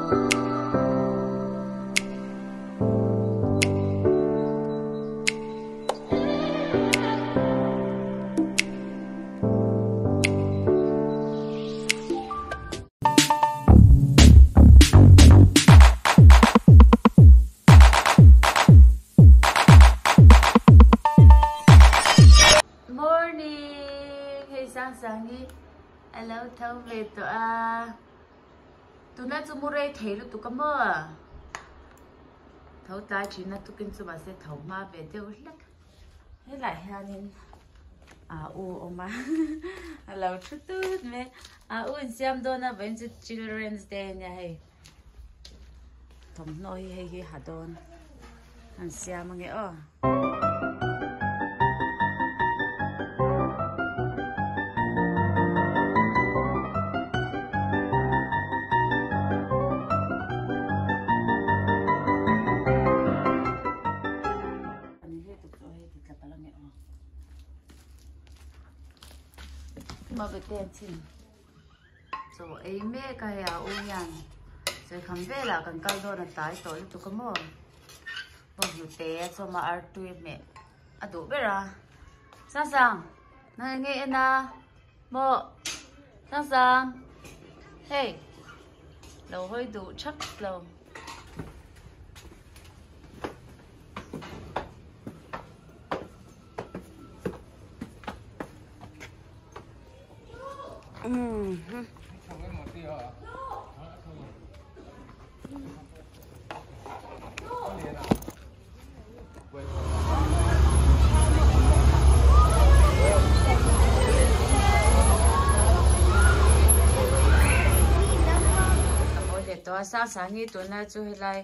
Morning! Hei sang sang hi a lo tho ve tawh a, tuna chu mu rei thei lutuk a maw? Tho tlai thin a tukin chu mahse tho hma ve deuh hlek. Helaiah hianin a u a awm a, a lo thu tut mai a u insiam dawn a vawiin chu children's day a nia hei thawmhnaw hi hei hi ha dawn an siam ange aw. Chaw ei mek a hei a u hian sawi kham velah kan kal dawn a tlai tawh lutuk a maw bawk hnute a chawm a artui hmeh a duh ber a Sangsang nang eng nge en a maw Sangsang hei lo hawi duh thak lo. Sangsangi tunlai chu helai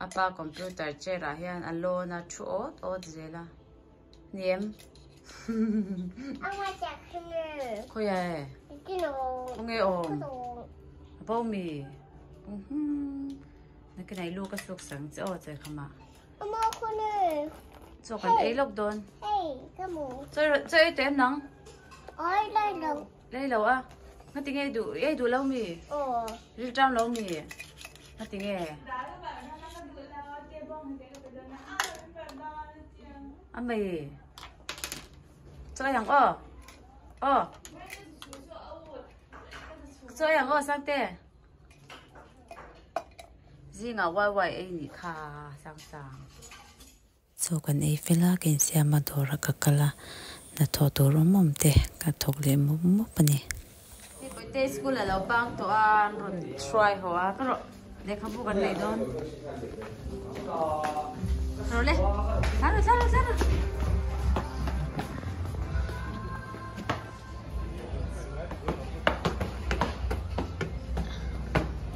A pa computer chair ah hian a lawn a thu awt awt zel a ni em? Khawiah e? Khawnge awm? A bo mi? Nakinah i lu ka suk sang che aw che khamah. Chaw kan ei lawk dawn. Chaw ei teh em nang? Lei lo a. Ngati nge duh ei duh lo mi? Rilṭam lo mi? Ngati nge? A mei. Chaw ei ang aw. Aw. Chaw ei ang aw Sangte. Zingah wai wai ei nih kha Sangsang. Chaw kan ei fel a, ka insiam a dawr a ka kal a, hnathawh tur awm awm te ka thawk leh mup mup a ni. Hei Bawihte school a lo bang tawh a, an rawn hruai haw a, ka rawh lehkhabu kan nei dawn. Rawh le, thla rawh thla rawh thla rawh.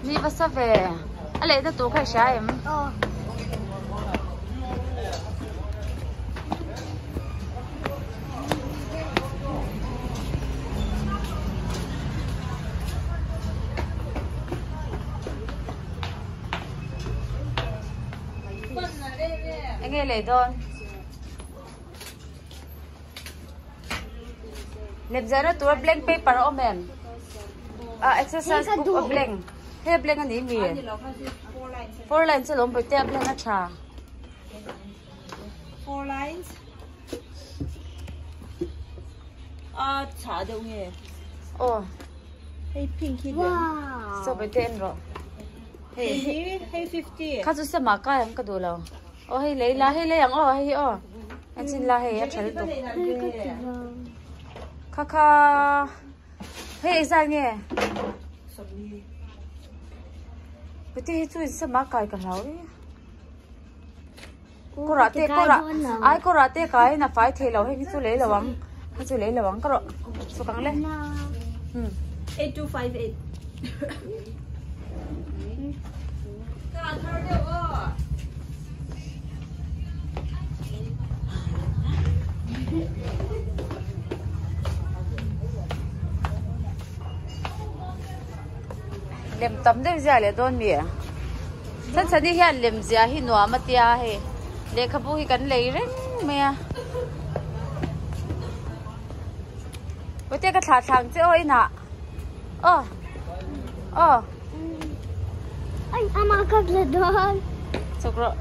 Ni va sa ve a lehna tur kha i hria em? Aw. Enge lei dawn? Lemziahna tura blank paper a awm em? Ah exercise book a blank. Hei a blank a ni mi? Four lines alawm bawihte a blank a tha. Four lines. A chhah deuh nge? Aw. Hei pink hi Wow. So bawihte en rawh. Hei hi hei 50. Kha chu sama kai ang ka duh lo. Aw hei lei la hei lei ang aw hei hi aw a chin la hei a tha lutuk kha kha hei engzat nge pute hi chu insama kai ka hlau e kawrah te kawrah ai kawrah te kai in a fai thei lo hei hi chu lei lo ang hei chu lei lo ang ka rawh chhuk ang le 8258 Lem tam deuh zia leh dawn mi chhan chhan hi hian lem zia hi nuam a tia hei lehkhabu hi kan lei reng mai a Pute ka thlah thlang che aw inah aw aw. Chhuk rawh.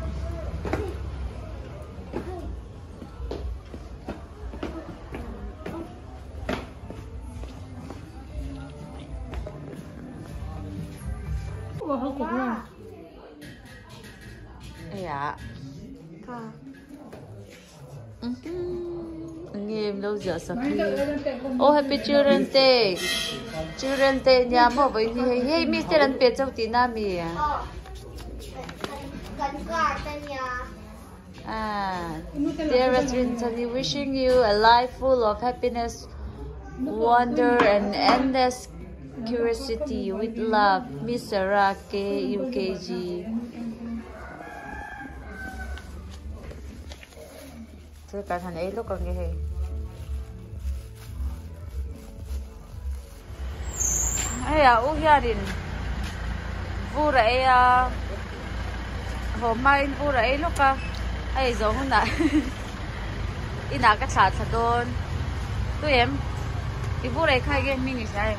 Aya. Ngem lo zia sakhi. Oh happy children day. Children day nia mo voi ni hei hei mi te an pe chau ti na mi. Ah, dearest Rinchani, wishing you a life full of happiness, wonder and endless curiosity with love. Miss Sarah K UKG. Thưa cả thằng ấy lúc còn nghe hề. Hay à, u gia đình vu rẫy à, hôm mai vu rẫy lúc à, ai giống hơn này, ina cái chả chả đôn, tôi em, đi vu rẫy khai cái mình sao em?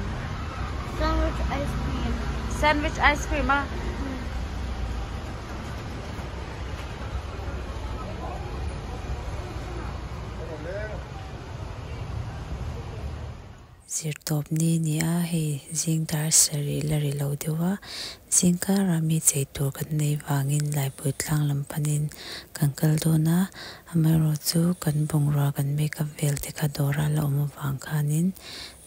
Sandwich ice cream. Sandwich ice cream à? Zirtawp ni ni a hei zing dar sarih la ri lo deuh a zing kara mi chei tur kan nei vangin laipui tlang lam panin kan kal dawn a amaherawh chu kan bungrua kan makeup vel te kha dawr a la awm avang khanin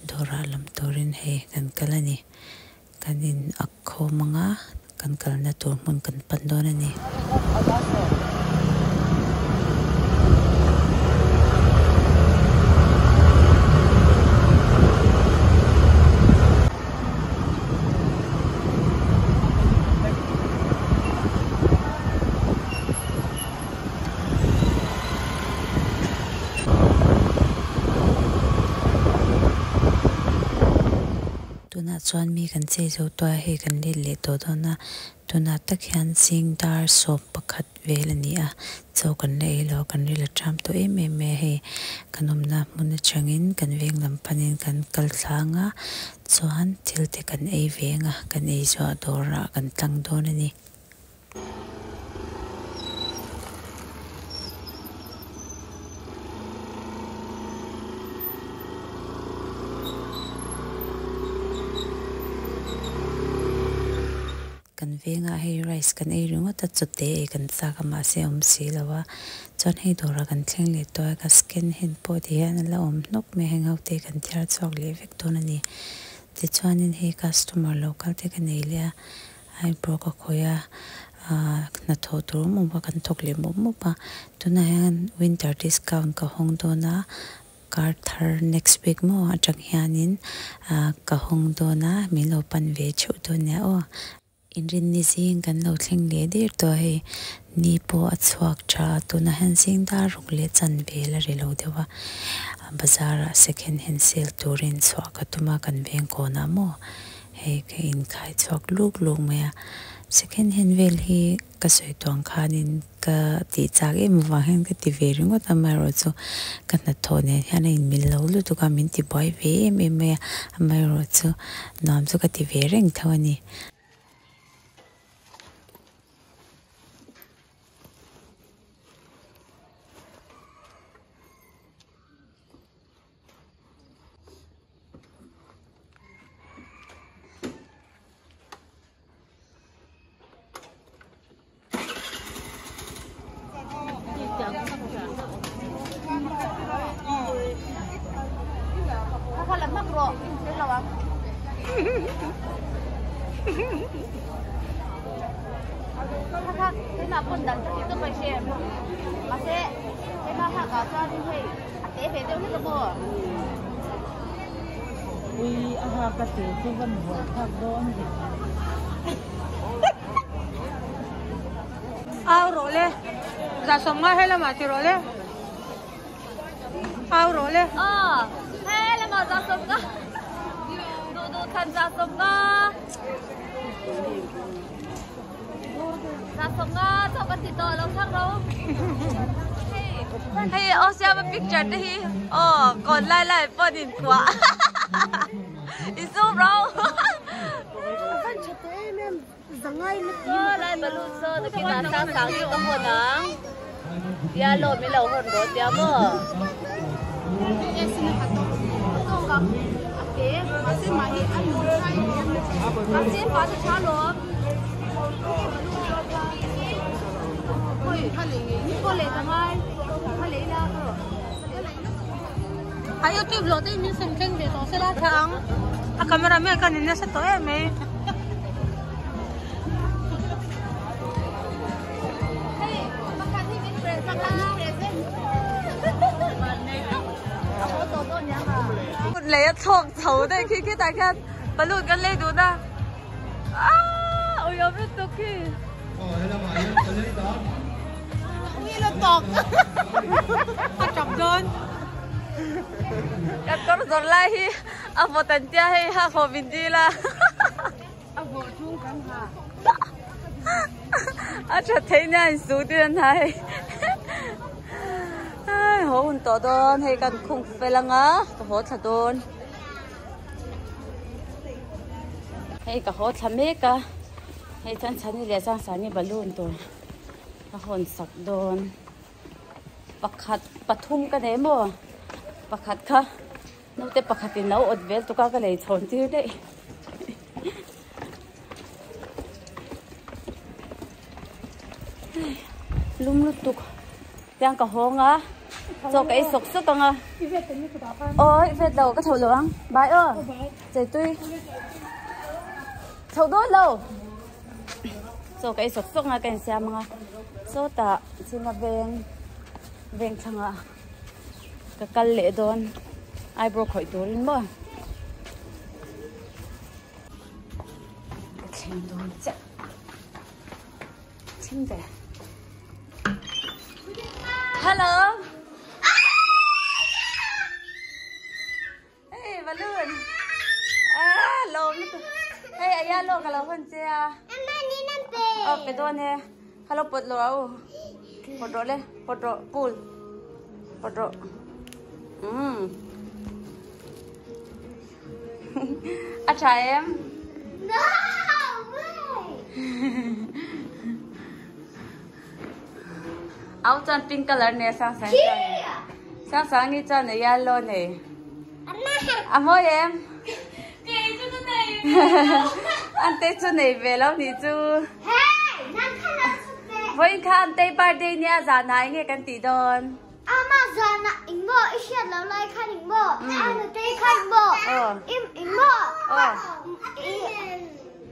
dawr ah lam turin hei kan kal a ni kan in a khawm anga kan kalna tur hmun kan pan dawn a ni. Tuna chuan mi kan chei zo tua hei kan let leh tawh dawn a tuna tak hian zing dar sawm pakhat vel a ni a chaw kan la ei lo kan ril a ṭham tawh em em mai a hei kan awmna hmun atangin kan veng lam panin kan kal thlang a chuan thil te kan ei ve ang a kan ei zawh dawrah kan tlang dawn a ni. Kan venga hei rice kan ei ringawt a chawte ei kan chak a mahse awm si lo a chuan hei dawrah kan thleng leh tawh a ka scan hand pawh ti hian a la awm hnawk mai heng ho te kan thiar chhuak leh vek dawn a ni tichuanin hei customer lo kal te ka nei leh a eyebrow ka khawih a ahh hnathawh tur awm awm a kan thawk leh mawp mawp a tunah hian winter discount ka hawng dawn a kar thar next week maw atang hianin ahh ka hawng dawn a min lo pan ve theuh dawn nia aw. Inrinni zing kan lo thleng leh der tawh a hei ni pawh a chhuak tha a tunah hian zing dar ruk leh chan vel a ri lo deuh a bazar ah second hand sale turin chhuah ka tum a kan veng kawnah maw hei ka inkhai chhuak luk luk mai a second hand vel hi ka sawi tuang khanin ka tih chak em avang hian ka ti ve ringawt a amaherawhchu ka hnathawh nen hian a inmil lo lutuk a min ti buai ve em em mai a amaherawhchu nuam chu ka ti ve reng tho a ni. Ui a ha ka te chu van buai phak dawn ve. Au rawh le za sawm nga he lamah ti rawh le au rawh le. Aw he lamah za sawm nga duh duh thlan za sawm nga za sawm nga chauh kan ti tawh lo thlang ro hei aw siama picture te hi aw kawn lai lai pawh an inkuah i zoom ro. Saw lai balloon saw nakinah sang sang hi ka hawn ang tia lawm min lo hawn rawh tia maw. A youtube lo te min sem thleng ve tawh sela thla ang a camera man khan in nasa tawh em mai. Lei a chhawk chho daih khi khitah khian balloon kan lei dun a aaa awih awm lutuk khi. Kan kawr zawrh lai hi a vawt an tia hei ha haw min dil a. A tha thei nia in su tin an ha hei. Ai haw hun tawh dawn hei kan khung fel anga ka haw thla dawn. Hei ka haw thla mek a. Hei chuan Chhani leh Sangsani balloon tur a hawn sak dawn. Pakhat pathum ka nei maw? Pakhat kha naute pakhatin lo awt vel tuk a ka lei chhawn tir daih. Lum lutuk tiang ka hawng a chaw ka ei sawk sawk ang a. Aw i vet lo ka chho lo ang bye aw cheitui. Chho dawn lo. Chaw ka ei sawk sawk nga ka insiam anga sawtah chhunga veng veng thlangah ka kal leh dawn eyebrow khawih turin maw ka thleng dawn chiah thleng ve hello. Hey balloon. Ah lawm lutuk. Hey aya lo ka lo hawn che a. Amma ni nan pe. Oh pe dawn e. Hello pot lo au. Pot rawh le. Pot rawh pool. Pot rawh. Um. A tha em? No way. Au chuan pink color nei a sang sang chuan sang sang hi chuan a yellow nei a mawi em an te chu nei ve lo nih chu vawiin kha an te birthday nia zan ah enge kan tih dawn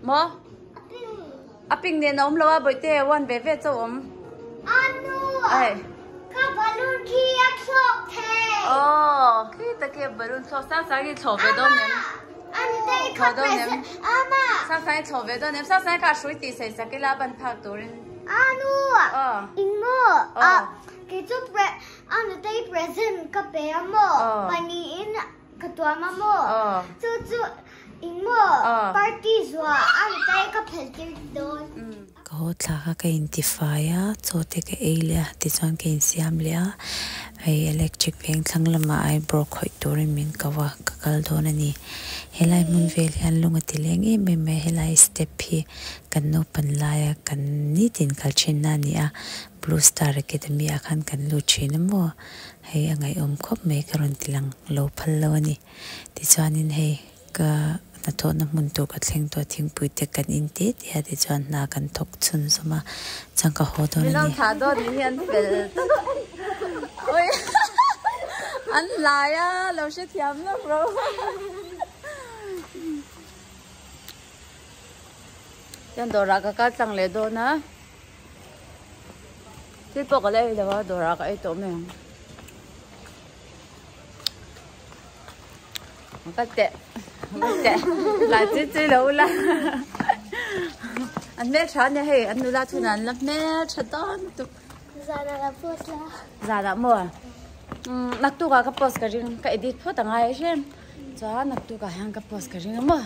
maw. A ping nen a awm lo a bawihte one ve ve chauh awm. A nu ka balloon khi a thlawk thei. Aw khi tak hi a balloon thlawk sang sang hi thlawh ve dawn em. Thlawh dawn em. Sang sang hi thlawh ve dawn em. Sang sang hi kha a hrui tih sawi sak ila a ban phak turin. A nu engmaw a kei chu a nutei present ka pe a maw pahnihin Ka tuam a maw? Chu chu eng maw? Party zuah a ri ka phel tir dawn. Ka haw thla kha ka intifai a, chaw te ka ei leh a, tichuan ka insiam leh a, hei electric veng thlang lamah eyebrow khawih turin min ko a, ka kal dawn a ni. Helai hmun vel hian lung a ti leng em em mai a, helai step hi kan naupan laia kan nitin kal thinna a ni a, Blue Star Academy ah khan kan lut thin a maw? Hei a ngaihawm khawp mai ka rawn ti lang lo phal lo a ni. Tichuanin hei ka hnathawhna hmun tur ka thleng tawh a thingpui te kan in teh teh a tichuan hna kan thawk chhun zawm a chuan ka haw dawn a ni. Minlo thlah dawn ni hi an fel tak oi an hlai a lo hrethiam lawk ro. Chuan dawrah ka kal tlang leh dawn a. Thil pawh ka la ei lo a dawrah ka ei tawh mai ang va teh va teh lai chi chi lo ula an hmeltha ania hei an nula chhunah an la hmeltha dawn lutuk Zanah la post la Zanah maw umm naktukah ka post ka ring ka edit phawt angai a hrem chuan naktukah hian ka post ka ring a maw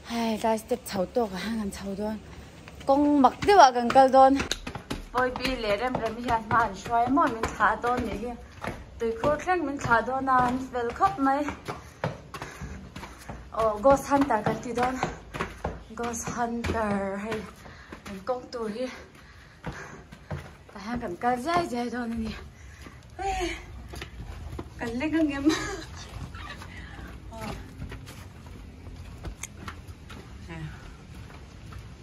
hei tlai step chho tawkah hian kan chho dawn. Kawng mak deuh ah kan kal dawn. Bawibi leh Remrem hian hma an hruai maw min thlah dawn nih hi. Tuikhur thleng min thlah dawn a an fel khawp mai. Aw ghost hunter kan ti dawn. Ghost Hunter hei kan kawng tur hi tah hian kan kal zai zai dawn a ni kan leng ang em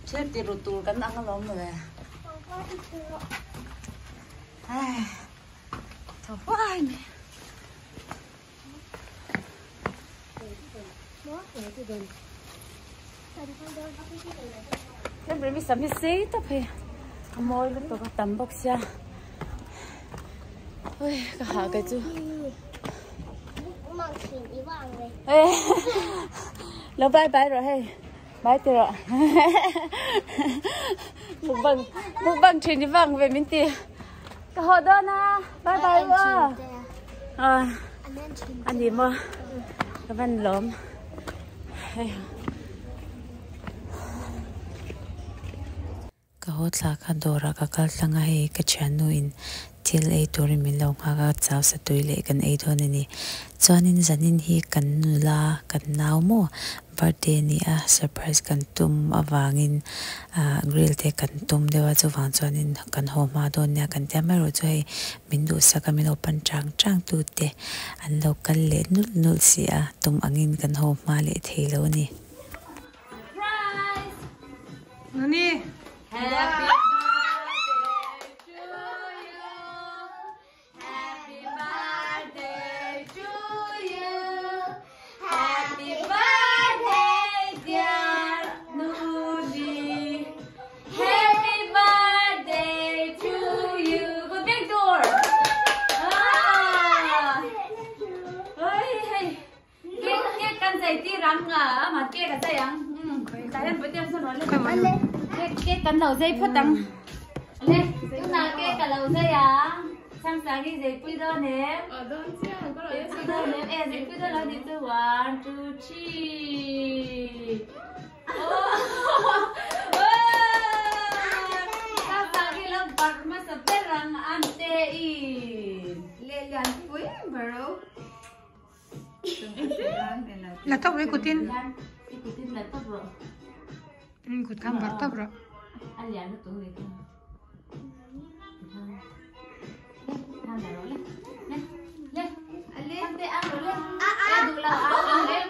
thil ti ru tur kan ang alawm mawle ai thaw huai mai. Remremi sam hi sei tawp hei a mawi lutuk a tam bawk sia ui ka hah kei chu lo bye bye rawh hei bye ti rawh mukbang mukbang thin i vang ve min ti ka haw dawn a bye bye u a a ni maw ka van lawm hei. Ka haw thla kha dawrah ka kal tlang a hei ka thiannu in thil ei turin min lo nghak a chau sa tui leh kan ei dawn a ni. Chuanin zanin hi kan nula kan nau maw birthday a ni a surprise kan tum avangin ah grill te kan tum deuh a chuvang chuanin kan haw hma dawn nia kan tia mai erawh chu hei min duhsak a min lo pan chang chang tu te an lo kal leh nulh nulh si a tum angin kan haw hma leh thei lo a ni. Nani. Happy birthday to you. Happy birthday to you. Happy birthday dear Nuni. Happy birthday to you. Good big door. Ah. Oi, hey. Cake cake kan zai tir ang a ama cake a zai ang tah hian pawh te sawn rawn le cake cake kan lo zai phawt ang le tunah cake a lo zai ang changchang hi zai pui dawn em zai pui dawn em e zai pui dawn lo ni chu one two three changchang hi lo barh hmasa ber ang ante i lehlian pui bro. La tawp rawh i kutin. I kutin la tawp rawh. I kut khan bar tawp rawh. A lian lutuk ni kha. Khan la rawh le. Le. Le. Khan te ang rawh le. A duh lo ang le.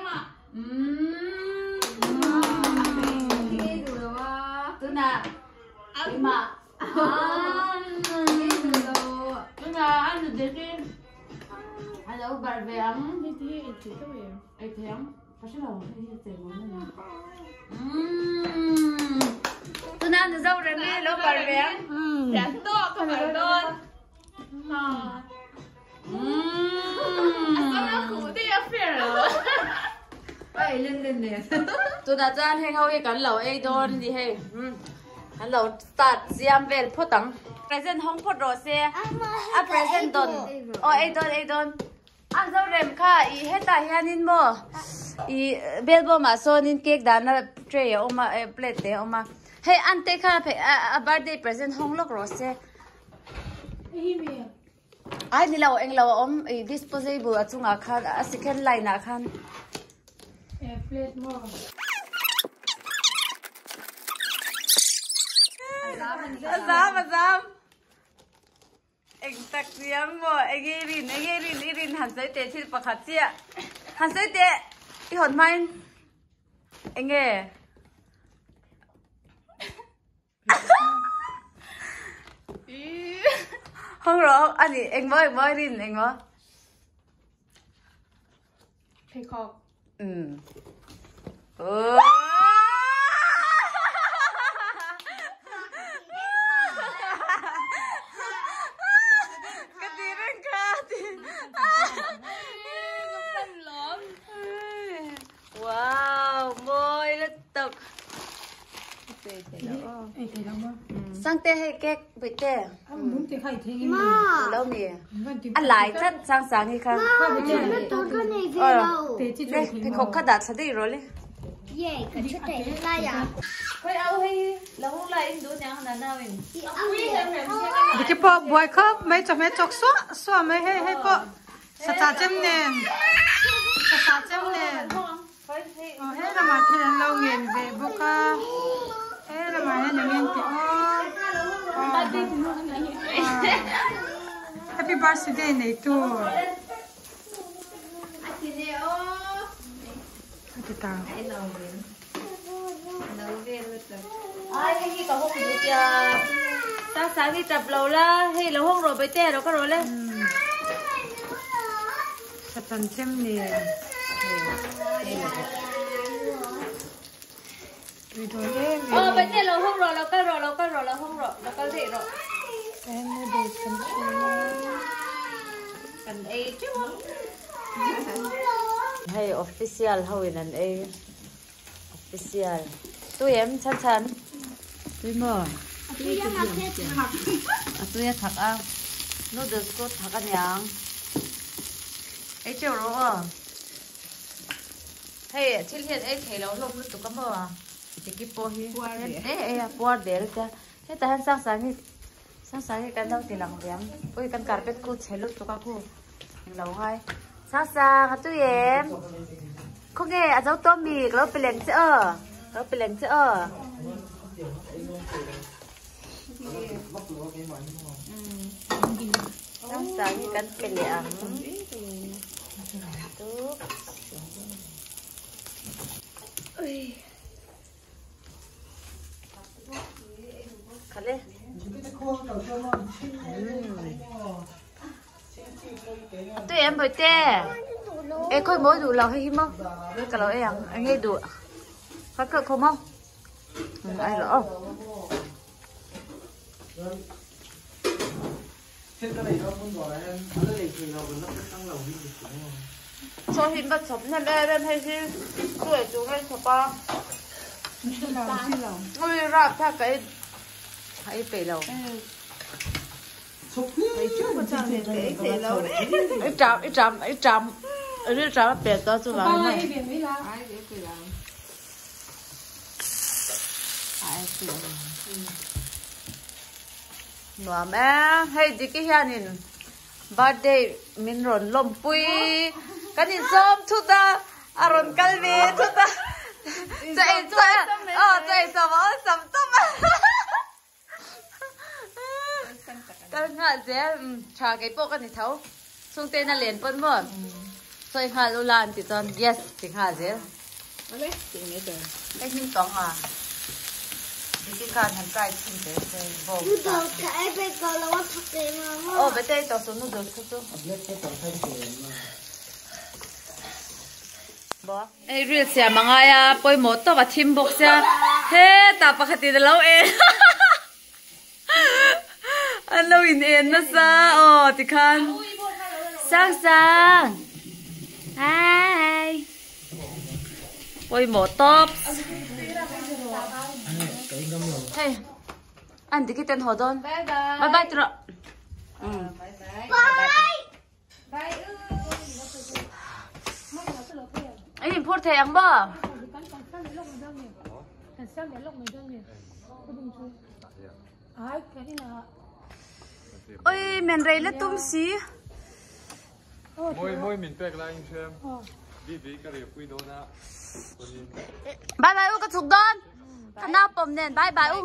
Tunah ima. Tunah an dekin. A lo bar ve ang. Hei hi ei thei deuh em? Ei thei ang. Ka hre lo hei hi chei mawn a ni. Umm. Tuna nu zo rem i lo bar ve ang. Thian tawk ka bar dawn. Umm. A sam a khuh daih a fair lo. Ai len len nen. Tunah chuan heng ho hi kan lo ei dawn a ni hei. An lo start siam vel phawt ang. Present hawng phawt rawh se. A present dawn. Aw ei dawn ei dawn. A zo rem kha i hetah hianin maw i belbawmah sawnin cake dahna tray a awm a plate te a awm a. Hei ante kha a birthday present hawng lawk rawh se. Ai ni lo englo a awm i disposable a chungah khan a second line ah khan. Plate maw. A zam a zam. Eng tak chiang maw eng i rin eng i rin i rin han sawi teh thil pakhat chiah han sawi teh i hawn hmain eng nge. Hawng rawh a ni engmaw engmaw rin engmaw. Pheikhawk. Um. Ka ti reng kha ti. Wow, mawi lutuk. Sangte hei cake bawihte. Lo mi. A lai tlat sang sang hi kha. Le pheikhawk kha dah thla daih rawh le. Khoi au hei lo hung lai in duh niang na nau in. Diki pawh buai khawp mai chawhmeh chawk suah suah mai hei hei pawh sacha chem nen sacha chem nen. Khoi hei. Aw he lamah thil an lo ngen ve bawk a he lamah hian eng ngen tih aw happy birthday nei tu a ti ta. Ai hei hi ka hawng duh tia sang sang hi tap lo la hei lo hawng rawh baite lo ka rawh le. Satan chem nen tui dawn em em. Aw baite lo hawng rawh lo kal rawh lo kal rawh lo hawng rawh lo kal daih rawh. Em noodles kan chhung a. Kan ei teuh a. Hei official ho in an ei. Official. Tui em chan chan? Tui maw? A tui a thak a. Noodles pawh thak a niang. Ei teuh rawh aw. Hei thil hian ei thei lo hlawm lutuk a maw? Tiki pawh hi. E e a puar der te. Hetah hian sang sang hi sang sang hi kan lo ti lang ve ang. Ui kan carpet khu chhe lutuk a khu. Englo ngai. Sang sang a tui em? Khawnge a zo tawh mi ka lo pe leng che aw. Ka lo pe leng che aw. Sang sang hi kan pe leh ang. Tu. Khale. Tui em bawihte. E khawi mawi duh lo hei hi maw. Ka lo ei ang eng nge duh. Kha kha khaw maw. Ai lo aw. Chaw hi va chhawp hnem em em hei hi chu ei tur nge chhawp a. Ui rap thlak ka ei ei peih lo. I ṭam i ṭam i ṭam ril ṭam a pek dawn chu vang mai. Nuam e, hei Diki hianin birthday min rawn lawmpui kan insawm thut a, a rawn kal ve thut a, chaw ei chaw aw chaw ei sawm a awlsam tawp a. Kal nghal zel tha kei pawh ka ni tho chhungte in a len pawn maw sawi nghal ula an ti chuan yes ti nghal zel hei hnim tawng a diki khan han try chhin teh se bawng aw bete ei tawh suh noodles kha chu Hei ril siam a ngai a pawimawh tawp a thim bawk sia hetah pakhat in alo en an lo in en nasa aw tikhan sang sang hi pawimawh tawp hei an diki ten haw dawn bye bye tawh Bye. Anh in phur thei ang maw? Oi men rei la tum si. Moi moi min pek lai in hrem. Bi bi ka ri pui dawn a. Bye bye u ka chhuk dawn. Ka nau pawm nen bye bye u.